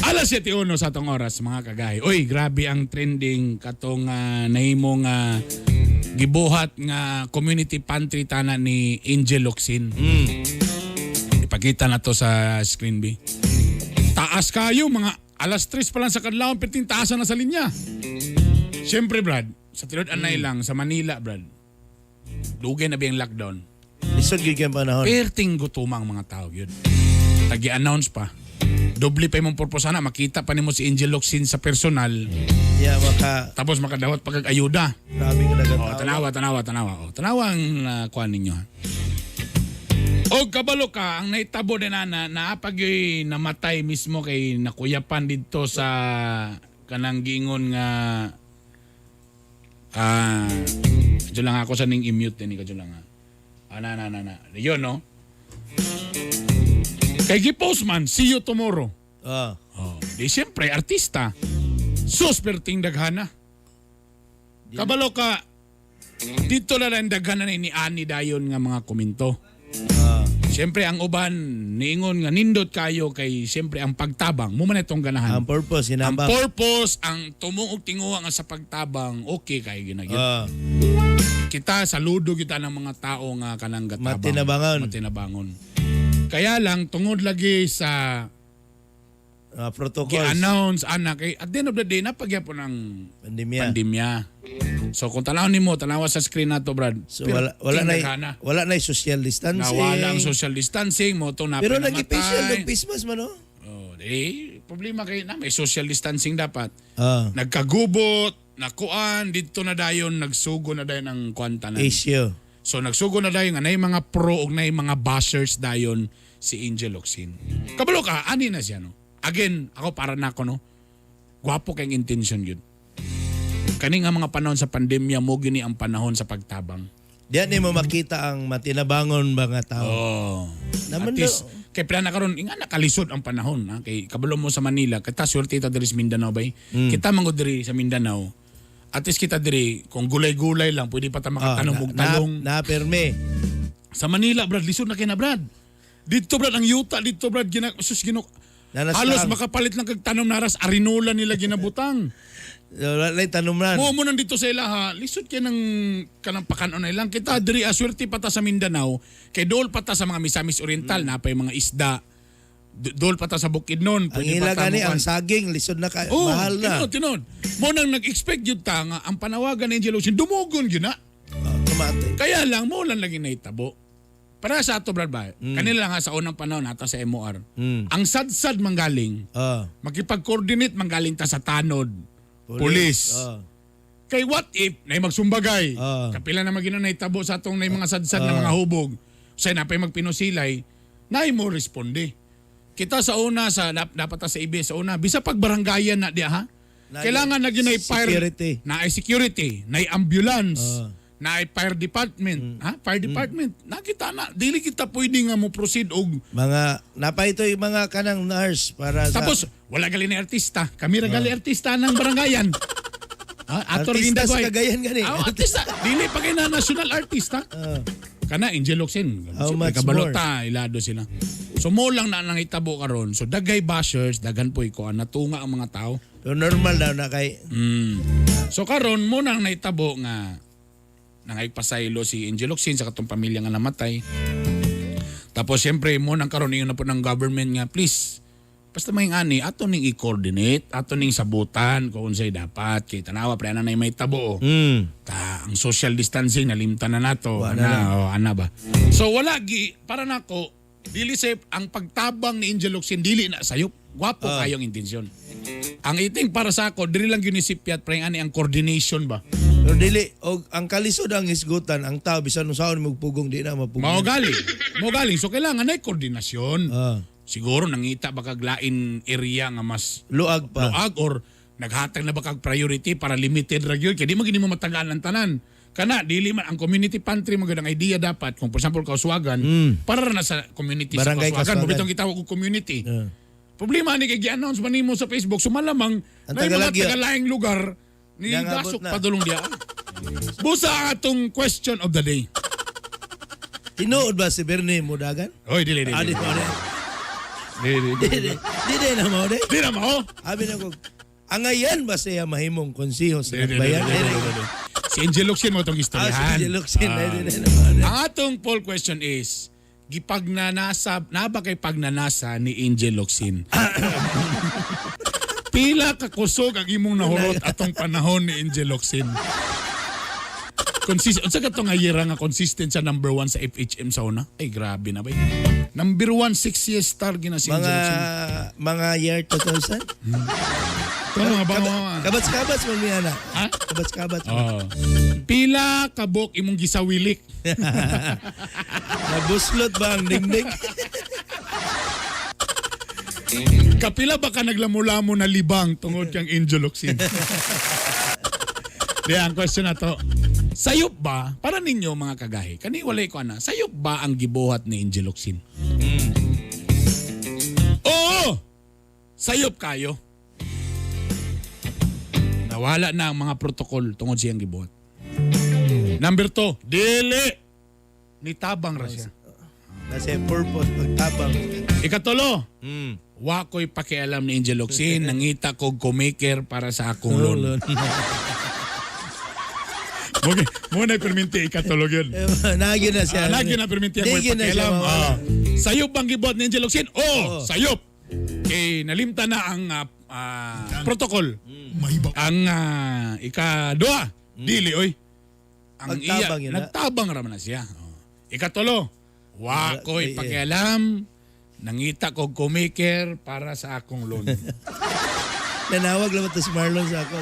Alas 7:01 sa atong oras, mga kagay. Uy, grabe ang trending katong nahimong gibuhat nga community pantry tana ni Angel Locsin. Ipakita na to sa screen B. Taas kayo, mga alas 3 pa lang sa kadlawon, perting taasan na sa linya. Siyempre, Brad, sa tinud-anay lang sa Manila, Brad. Dugay na biyang lockdown. Lisod gyud kay panahon. Perting gutuma ang mga tao yun. Tagi-announce pa. Doble pa imong purpose na makita pa nimo si Angel Locsin sa personal Yeah, maka tapos makadawat pa kag ayuda. Grabe ka dagang Oh, tao. tanawa, tanawa, tanawa. Oh, tanawa ang kuan ninyo, ha. O kabalo ka, ang naitabo din na naapag yo'y namatay mismo kay nakuyapan didto sa kanang giingon nga kadyo lang ako sa ning i-mute din kadyo lang ha. Ah, na na na na. Yun, no. Kay gi-post man, "See you tomorrow." Oh, di siyempre artista. Sus, perting daghana. Kabalo ka, dito na lang daghana na ni ani dayon nga mga komento. Siyempre ang uban niingon nga nindot kayo kay siyempre ang pagtabang mo man itong ganahan. Ang purpose Ang hinabang. purpose, ang tumong og tinguha nga sa pagtabang, okay kay ginagyan. Kita saludo kita ng mga tao nga kanang gatabang. Matinabangon. Matinabangon. Kaya lang tungod lagi sa Protocols. Gi-announce anak kay at the end of the day napagyapon ang Pandemya. pandemya. So kung tanaw nimo, tanawa sa screen nato, Brad. So wala na na wala na social distancing. Nawala ang social distancing mo to na Pero nag-facial og face mask man, no? Oh, eh problema kay na may social distancing dapat. Nagkagubot, nakuan didto na dayon nagsugo na dayon ang kuan tanan. Issue. So nagsugo na dayon nga nay mga pro ug nay mga bashers dayon si Angel Locsin. Kabalo ka ani na siya, no. Again, ako para nako, no. Gwapo kay intention yun. Kani nga mga panahon sa pandemya mo gini ang panahon sa pagtabang. Diyan ni mo makita ang matinabangon mga tao. Oh. Naman At least, kay pila na karon inga nakalisod ang panahon ha kay kabalo mo sa Manila kita swerte ta diri sa Mindanao bay. Kita man gud diri sa Mindanao. At least kita diri kung gulay-gulay lang pwede pa ta makatanom og talong. Na, perme. Sa Manila, Brad, lisod na kay na, Brad. Dito, Brad, ang yuta dito, Brad, gina sus gino. Nanas Halos lang. makapalit lang kag tanom naras arinola nila ginabutang. Wala na tanom nan. Mo mo nandito sa ilaha, lisod kay ng kanang pakanon na ilang kita diri ah, swerte pa ta sa Mindanao kay dol pa ta sa mga Misamis Oriental na pay mga isda. Dol pa ta sa Bukidnon, Ang pwede ila pa ta gani mo ang saging lisod na ka, Oh, mahal na. Tinuod, tinuod. Mo nang nag-expect yun ta nga ang panawagan ni Angel Locsin dumugon yun na. Oh, tumate. Kaya lang mo lang lagi naitabo. Para sa ato, Brad ba? Kanila nga sa unang panahon ata sa MOR. Ang sad-sad manggaling, makipag-coordinate manggaling ta sa tanod, police. Kay what if nay magsumbagay? Kapila na magina naitabo sa atong nay mga sadsad na mga hubog. Say napay magpinusilay, nay mo responde. Kita sa una sa dapat ta sa IB sa una bisa pag baranggayan na diha ha. Kailangan na gyud fire security. Na ay security, na ambulance, na ay fire department, ha? Fire department. Nakita na dili kita pwede nga mo proceed og Mga napa ito yung mga kanang nurse para sa Tapos wala gali ni artista. Kami ra gali artista ng baranggayan. Ha? Ato rin Artista sa dagoy. Cagayan gani. Ah, artista. Dili pa kay na national artista. Kana Angel Locsin. How Siyempre, much kabalota, ilado sila. So mo lang na nangitabo karon. So dagay bashers, daghan po ko natunga ang mga tao. Pero normal daw na kay So karon mo nang naitabo nga nangaypasaylo si Angel Locsin sa katong pamilya nga namatay. Tapos siyempre mo nang karon ingon na po ng government nga please basta may ani ato ning i-coordinate, ato ning sabutan kung unsay dapat kay tanawa pre ana nay may tabo. Oh. Ta ang social distancing nalimtan na nato. Wala Ana, oh, ana ba. So wala gi para nako dili safe ang pagtabang ni Angel Locsin dili na sayop. Gwapo kayong intensyon. Ang iting para sa ako dili lang ginisipyat pre ani ang coordination ba. Pero dili og ang kalisod ang hisgutan ang tao bisan unsaon mo pugong di na mapugong. Mao gali. Mao gali. So kailangan ay koordinasyon. Siguro nangita ba kag lain area nga mas Luag pa. luag or naghatag na ba kag priority para limited ra gyud kay di man gini mo matagaan ang tanan. Kana dili man ang community pantry mo gyud ang idea dapat kung for example Kauswagan para ra na sa community Barangay sa Kauswagan Kauswagan. mo bitong gitawag og community. Problema Problema ni kay gi-announce man nimo sa Facebook so malamang Ang na mga Tagalagyo. tagalaing lugar ni Nangabot dasok na. padulong diya. Busa ang atong question of the day. Tinuod ba si Bernie Mudagan? Oy, dili dili. Ah, di mo na. Di, di, di. Di di di na mao di. Di na mao. Abi na ko, angayan ba siya mahimong konseho sa Di, di, di, Dakbayan? di, di, di, di. Si Angel Locsin mo itong Ah, istoryahan. si Angel Locsin. Ah. Di, di, di na mao di. Ang atong poll question is, gipagnanasa, na ba kay pagnanasa ni Angel Locsin? Pila ka kusog ang imong nahurot atong panahon ni Angel Locsin? Consist unsa ka to nga yera nga consistent sa number one sa FHM sa una? Ay, grabe na ba? Number one, 6 years star gina si Angel Mga Locsin. mga year 2000? Ito mga ba mga- Kabats-kabats man mi ana. Ha? Kabats-kabats. Oh. Pila kabok imong gisawilik? Nabuslot ba ang dingding? Kapila ba ka naglamulamo na libang tungod kang Angel Locsin? Di, ang question na to. Sayop ba, para ninyo mga kagahi, kani walay ko ana, sayop ba ang gibuhat ni Angel Locsin? Oo! Sayop kayo. Nawala na ang mga protocol tungod siyang gibuhat. Number 2, dili. Nitabang ra siya. Nasa purpose pagtabang. Ikatulo, wa ko'y pakialam ni Angel Locsin, nangita kog co-maker para sa akong loan. Mo mo na perminti ikatulo yun. Nagi na siya. Ah, lagi na perminti ako Di gyud na siya pakialam. mawala. Ah. Sayop bang gibuhat ni Angel Locsin? Oo, sayop. Kay nalimta na ang protocol. Ang ikaduha, dili oy. Ang Pagtabang iya, yun na. nagtabang ra man na siya. Oh. Ikatulo, wa Wala, ko'y eh. pakialam, nangita kog co-maker para sa akong loan. Nanawag lang ito si Marlon sa ako.